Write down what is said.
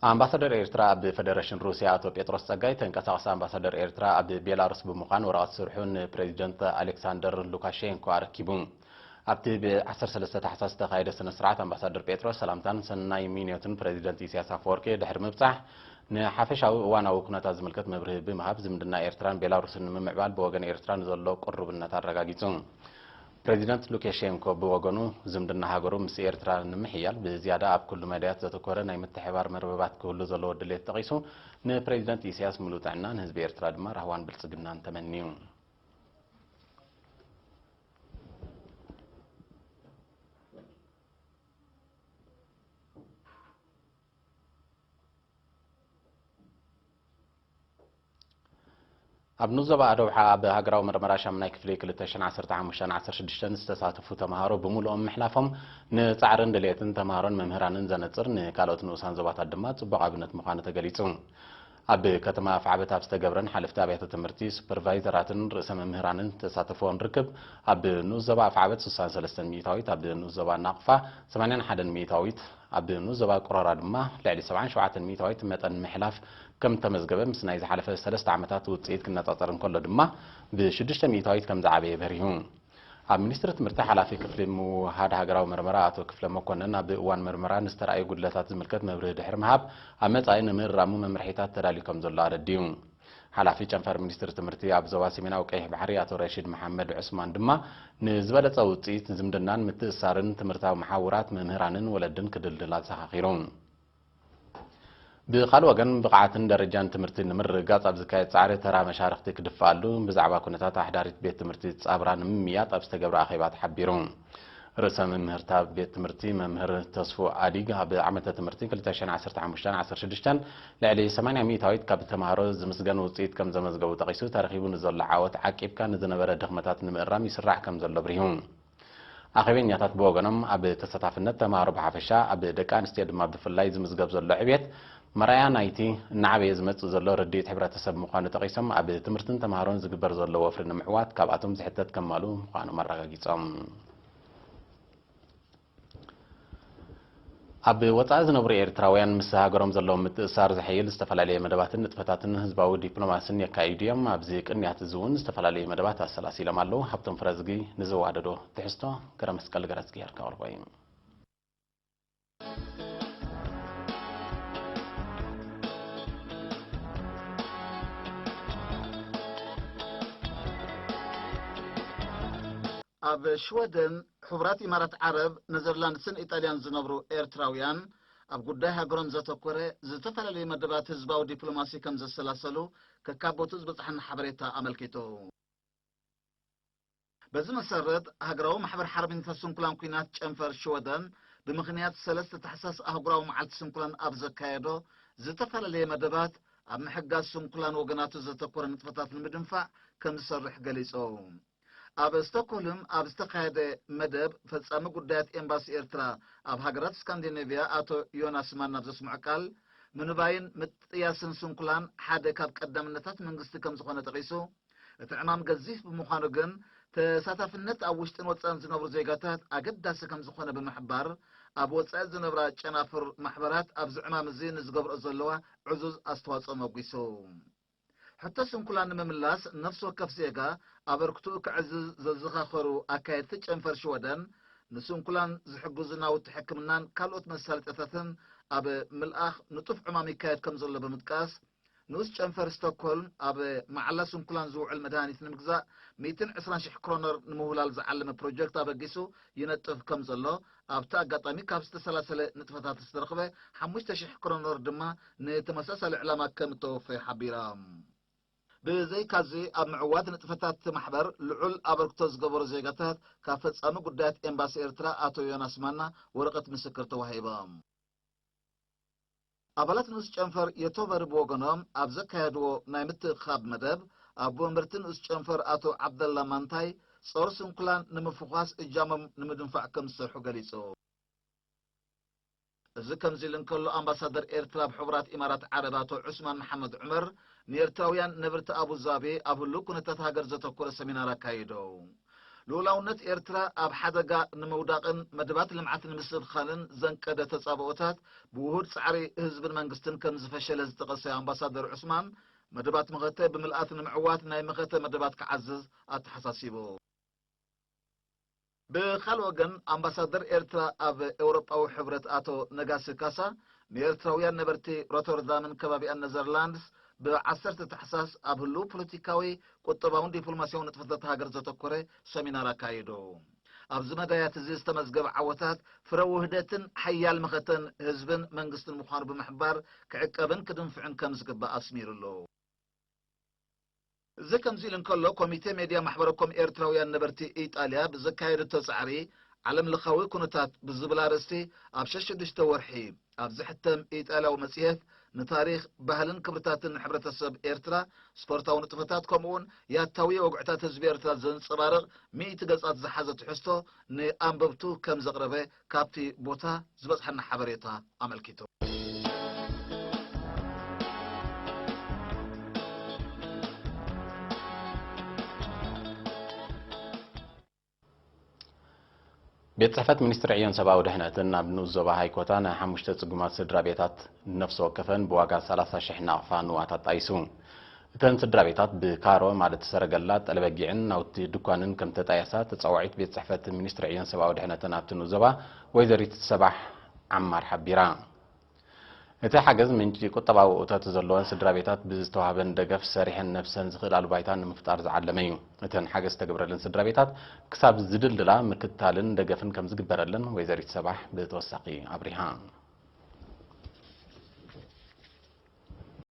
ኣምባሳደር ኤርትራ ኣብ ፈደረሽን ሩስያ ኣቶ ጴጥሮስ ጸጋይ፣ ተንቀሳቓሲ ኣምባሳደር ኤርትራ ኣብ ቤላሩስ ብምዃን ወረቐት ስርሑ ንፕሬዚደንት ኣሌክሳንደር ሉካሼንኮ ኣረኪቡ። ኣብቲ ብ ዓሰርተ ሰለስተ ታሕሳስ ዝተኻየደ ስነ ስርዓት ኣምባሳደር ጴጥሮስ ሰላምታን ሰናይ ምንዮትን ፕሬዚደንት ኢሳያስ ኣፈወርቂ ድሕሪ ምብጻሕ፣ ንሓፈሻዊ እዋናዊ ኩነታት ዝምልከት መብርሂ ብምሃብ ዝምድና ኤርትራን ቤላሩስን ንምምዕባል ብወገን ኤርትራ ንዘሎ ቅሩብነት ኣረጋጊጹ። ፕሬዚደንት ሉካሼንኮ ብወገኑ፣ ዝምድና ሃገሩ ምስ ኤርትራ ንምሕያል ብዝያዳ ኣብ ኩሉ መዳያት ዘተኮረ ናይ ምትሕብባር መርበባት ክህሉ ዘለዎ ድሌት ጠቒሱ፣ ንፕሬዚደንት ኢሳያስ ምሉእ ጥዕና፣ ንህዝቢ ኤርትራ ድማ ራህዋን ብልጽግናን ተመንዩ። ኣብ ንኡስ ዞባ ኣደውሓ ኣብ ሃገራዊ መርመራ ሻምናይ ክፍሊ ክልተ ሽሕን ዓሰርተ ሓሙሽተን ዓሰርተ ሽዱሽተን ዝተሳተፉ ተምሃሮ ብምሉኦም ምሕላፎም፣ ንጻዕርን ድሌትን ተምሃሮን መምህራንን ዘነጽር፣ ንካልኦት ንኡሳን ዞባታት ድማ ጽቡቕ ኣብነት ምዃኑ ተገሊጹ። ኣብ ከተማ ኣፍዓበት ኣብ ዝተገብረን ሓለፍቲ ኣብያተ ትምህርቲ፣ ሱፐርቫይዘራትን ርእሰ መምህራንን ዝተሳተፍዎን ርክብ፣ ኣብ ንኡስ ዞባ ኣፍዓበት ስሳን ሰለስተን ሚእታዊት፣ ኣብ ንኡስ ዞባ ናቕፋ ሰማንያን ሓደን ሚእታዊት፣ ኣብ ንኡስ ዞባ ቅሮራ ድማ ልዕሊ ሰብዓን ሸውዓተን ሚእታዊት መጠን ምሕላፍ ከም ተመዝገበ፣ ምስ ናይ ዝሓለፈ ሰለስተ ዓመታት ውጽኢት ክነጻጸር እንከሎ ድማ ብሽዱሽተ ሚእታዊት ከም ዝዓበየ በሪሁ። ኣብ ሚኒስትሪ ትምህርቲ ሓላፊ ክፍሊ ምውሃድ ሃገራዊ መርመራ ኣቶ ክፍለ መኮንን፣ ኣብ እዋን መርመራ ንዝተራእዩ ጉድለታት ዝምልከት መብርሂ ድሕሪ ምሃብ፣ ኣብ መጻኢ ንምእራሙ መምርሒታት ተዳልዩ ከም ዘሎ ኣረዲኡ። ሓላፊ ጨንፈር ሚኒስትሪ ትምህርቲ ኣብ ዞባ ሰሜናዊ ቀይሕ ባሕሪ ኣቶ ረሺድ መሓመድ ዑስማን ድማ፣ ንዝበለጸ ውጽኢት ዝምድናን ምትእስሳርን ትምህርታዊ መሓውራት መምህራንን ወለድን ክድልድል ኣዘኻኺሩ። ብኻልእ ወገን፣ ብቕዓትን ደረጃን ትምህርቲ ንምርግጋጽ ኣብ ዝካየድ ጻዕሪ ተራ መሻርኽቲ ክድፍኣሉ፣ ብዛዕባ ኩነታት ኣሕዳሪት ቤት ትምህርቲ ጻብራ ንምምይያጥ ኣብ ዝተገብረ ኣኼባ ተሓቢሩ። ርእሰ መምህርታ ቤት ትምህርቲ መምህር ተስፉ ኣዲግ፣ ኣብ ዓመተ ትምህርቲ ክልተ ሽሕን ዓሰርተ ሓሙሽተን ዓሰርተ ሽዱሽተን ልዕሊ ሰማንያ ሚእታዊት ካብ ተምሃሮ ዝምስገን ውጽኢት ከም ዘመዝገቡ ጠቒሱ፣ ተረኺቡ ንዘሎ ዓወት ዓቂብካ ንዝነበረ ድኽመታት ንምእራም ይስራሕ ከም ዘሎ ኣብሪሁ። ኣኼበኛታት ብወገኖም፣ ኣብ ተሳታፍነት ተምሃሮ ብሓፈሻ፣ ኣብ ደቂ ኣንስትዮ ድማ ብፍላይ ዝምዝገብ ዘሎ ዕብየት መርኣያ ናይቲ እናዓበየ ዝመጽእ ዘሎ ርድኢት ሕብረተሰብ ምዃኑ ጠቒሶም፣ ኣብ ትምህርትን ተምሃሮን ዝግበር ዘሎ ወፍሪ ንምዕዋት ካብኣቶም ዝሕተት ከማልኡ ምዃኖም ኣረጋጊጾም። ኣብ ወጻኢ ዝነብሩ ኤርትራውያን ምስ ሃገሮም ዘለዎም ምትእስሳር ዘሐይል ዝተፈላለየ መደባትን ንጥፈታትን ህዝባዊ ዲፕሎማስን የካይዱ እዮም። ኣብዚ ቅንያት እዚ እውን ዝተፈላለዩ መደባት ኣሰላሲሎም ኣለዉ። ሃብቶም ፍረዝጊ ንዝወሃደዶ ትሕዝቶ፣ ገረ መስቀል ገረዝጊሄር ከቕርቦ እዩ። ኣብ ሽወደን፣ ሕቡራት ኢማራት ዓረብ፣ ነዘርላንድስን ኢጣልያን ዝነብሩ ኤርትራውያን፣ ኣብ ጉዳይ ሃገሮም ዘተኮረ ዝተፈላለዩ መደባት ህዝባዊ ዲፕሎማሲ ከም ዘሰላሰሉ ከካብ ቦትኡ ዝበጽሓና ሓበሬታ ኣመልኪቱ። በዚ መሰረት፣ ሃገራዊ ማሕበር ሓርበኛታት ስንኩላን ኲናት ጨንፈር ሽወደን፣ ብምኽንያት ሰለስተ ታሕሳስ ኣህጉራዊ መዓልቲ ስንኩላን ኣብ ዘካየዶ ዝተፈላለየ መደባት፣ ኣብ ምሕጋዝ ስንኩላን ወገናቱ ዘተኮረ ንጥፈታት ንምድንፋዕ ከም ዝሰርሕ ገሊጹ። ኣብ ስቶክሆልም ኣብ ዝተኻየደ መደብ፣ ፈጻሚ ጉዳያት ኤምባሲ ኤርትራ ኣብ ሃገራት ስካንዲኔቭያ ኣቶ ዮናስ ማና ኣብ ዘስምዖ ቃል፣ ምንባይን ምጥያስን ስንኩላን ሓደ ካብ ቀዳምነታት መንግስቲ ከም ዝኾነ ጠቒሱ፣ እቲ ዕማም ገዚፍ ብምዃኑ ግን፣ ተሳታፍነት ኣብ ውሽጥን ወጻእን ዝነብሩ ዜጋታት ኣገዳሲ ከም ዝኾነ ብምሕባር፣ ኣብ ወጻኢ ዝነብራ ጨናፍር ማሕበራት ኣብዚ ዕማም እዚ ንዝገብርኦ ዘለዋ ዕዙዝ ኣስተዋጽኦ መጒሱ። ሕቶ ስንኩላን ንምምላስ ነፍሲ ወከፍ ዜጋ ኣበርክትኡ ከዕዝዝ ዘዘኻኸሩ ኣካየድቲ ጨንፈር ሽወደን፣ ንስንኩላን ዝሕግዙ ናውቲ ሕክምናን ካልኦት መሳለጥያታትን ኣብ ምልኣኽ ንጡፍ ዕማም ይካየድ ከም ዘሎ ብምጥቃስ፣ ንኡስ ጨንፈር ስቶክሆልም ኣብ መዓላ ስንኩላን ዝውዕል መድሃኒት ንምግዛእ ሚእትን ዕስራን ሽሕ ክሮነር ንምውህላል ዝዓለመ ፕሮጀክት ኣበጊሱ ይነጥፍ ከም ዘሎ፣ ኣብቲ ኣጋጣሚ ካብ ዝተሰላሰለ ንጥፈታት ዝተረኽበ ሓሙሽተ ሽሕ ክሮነር ድማ ንተመሳሳሊ ዕላማ ከም እተወፈየ ሓቢራ። ብዘይካዚ፣ ኣብ ምዕዋት ንጥፈታት እቲ ማሕበር ልዑል ኣበርክቶ ዝገበሩ ዜጋታት ካብ ፈጻሚ ጉዳያት ኤምባሲ ኤርትራ ኣቶ ዮናስ ማና ወረቐት ምስክር ተዋሂቦም። ኣባላት ንኡስ ጨንፈር የቶቨሪ ብወገኖም ኣብ ዘካየድዎ ናይ ምትእኽኻብ መደብ፣ ኣቦ ወንበርቲ ንኡስ ጨንፈር ኣቶ ዓብደላ ማንታይ፣ ጾር ስንኩላን ንምፍዃስ እጃሞም ንምድንፋዕ ከም ዝሰርሑ ገሊጹ። እዚ ከምዚ ኢሉ እንከሎ፣ ኣምባሳደር ኤርትራ ኣብ ሕቡራት ኢማራት ዓረብ ኣቶ ዑስማን መሓመድ ዑመር፣ ንኤርትራውያን ነበርቲ ኣቡ ዛቢ ኣብ ህሉው ኩነታት ሃገር ዘተኮረ ሰሚናር ኣካይዱ። ልኡላውነት ኤርትራ ኣብ ሓደጋ ንምውዳቕን መደባት ልምዓት ንምስንኻልን ዘንቀደ ተጻብኦታት ብውሁድ ጻዕሪ ህዝብን መንግስትን ከም ዝፈሸለ ዝጠቐሰ ኣምባሳደር ዑስማን፣ መደባት መኸተ ብምልኣት ንምዕዋት ናይ መኸተ መደባት ክዓዝዝ ኣተሓሳሲቡ። ብኻልእ ወገን፣ ኣምባሳደር ኤርትራ ኣብ ኤውሮጳዊ ሕብረት ኣቶ ነጋሲ ካሳ፣ ንኤርትራውያን ነበርቲ ሮተርዳምን ከባቢኣን ነዘርላንድስ ብ ዓሰርተ ታሕሳስ ኣብ ህሉው ፖለቲካዊ፣ ቁጠባውን ዲፕሎማሲያውን ንጥፈታት ሃገር ዘተኮረ ሰሚናር ኣካይዱ። ኣብዚ መዳያት እዚ ዝተመዝገበ ዓወታት ፍረ ውህደትን ሓያል መኸተን ህዝብን መንግስትን ምዃኑ ብምሕባር፣ ክዕቀብን ክድንፍዕን ከም ዝግባእ ኣስሚሩ ኣሎ። እዚ ከምዚ ኢሉ እንከሎ፣ ኮሚቴ ሜድያ ማሕበረ ኮም ኤርትራውያን ነበርቲ ኢጣልያ ብዘካየደቶ ጻዕሪ፣ ዓለም ለኻዊ ኩነታት ብዝብል ኣርእስቲ ኣብ ሸዱሽተ ወርሒ ኣብ ዝሕተም ኢጣልያዊ መጽሔት፣ ንታሪኽ፣ ባህልን ክብርታትን ሕብረተሰብ ኤርትራ፣ ስፖርታዊ ንጥፈታት፣ ከምኡውን ያታዊ ወግዕታት ህዝቢ ኤርትራ ዘንጸባርቕ ሚእቲ ገጻት ዝሓዘ ትሕዝቶ ንኣንበብቱ ከም ዘቕረበ ካብቲ ቦታ ዝበጽሐና ሓበሬታ ኣመልኪቱ። ቤት ጽሕፈት ሚኒስትሪ ዕዮን ሰብኣዊ ድሕነትን ኣብ ንኡስ ዞባ ሃይኮታ ንሓሙሽተ ጽጉማት ስድራ ቤታት ነፍሲ ወከፈን ብዋጋ ሰላሳ ሽሕ ናቕፋ ንዋት ኣጣይሱ። እተን ስድራ ቤታት ብካሮ ማለት ሰረገላ፣ ጠለበጊዕን ናውቲ ድኳንን ከም ተጣየሳ ተጻዋዒት ቤት ጽሕፈት ሚኒስትሪ ዕዮን ሰብኣዊ ድሕነትን ኣብቲ ንኡስ ዞባ ወይዘሪት ሰባሕ ዓማር ሓቢራ። እቲ ሓገዝ ምንጪ ቁጠባዊ እቶት ዘለወን ስድራ ቤታት ብዝተዋህበን ደገፍ ሰሪሐን ነብሰን ዝኽእላሉ ባይታ ንምፍጣር ዝዓለመ እዩ። እተን ሓገዝ ዝተገብረለን ስድራ ቤታት ክሳብ ዝድልድላ ምክትታልን ደገፍን ከም ዝግበረለን ወይዘሪት ሰባሕ ብተወሳኺ ኣብሪሃ።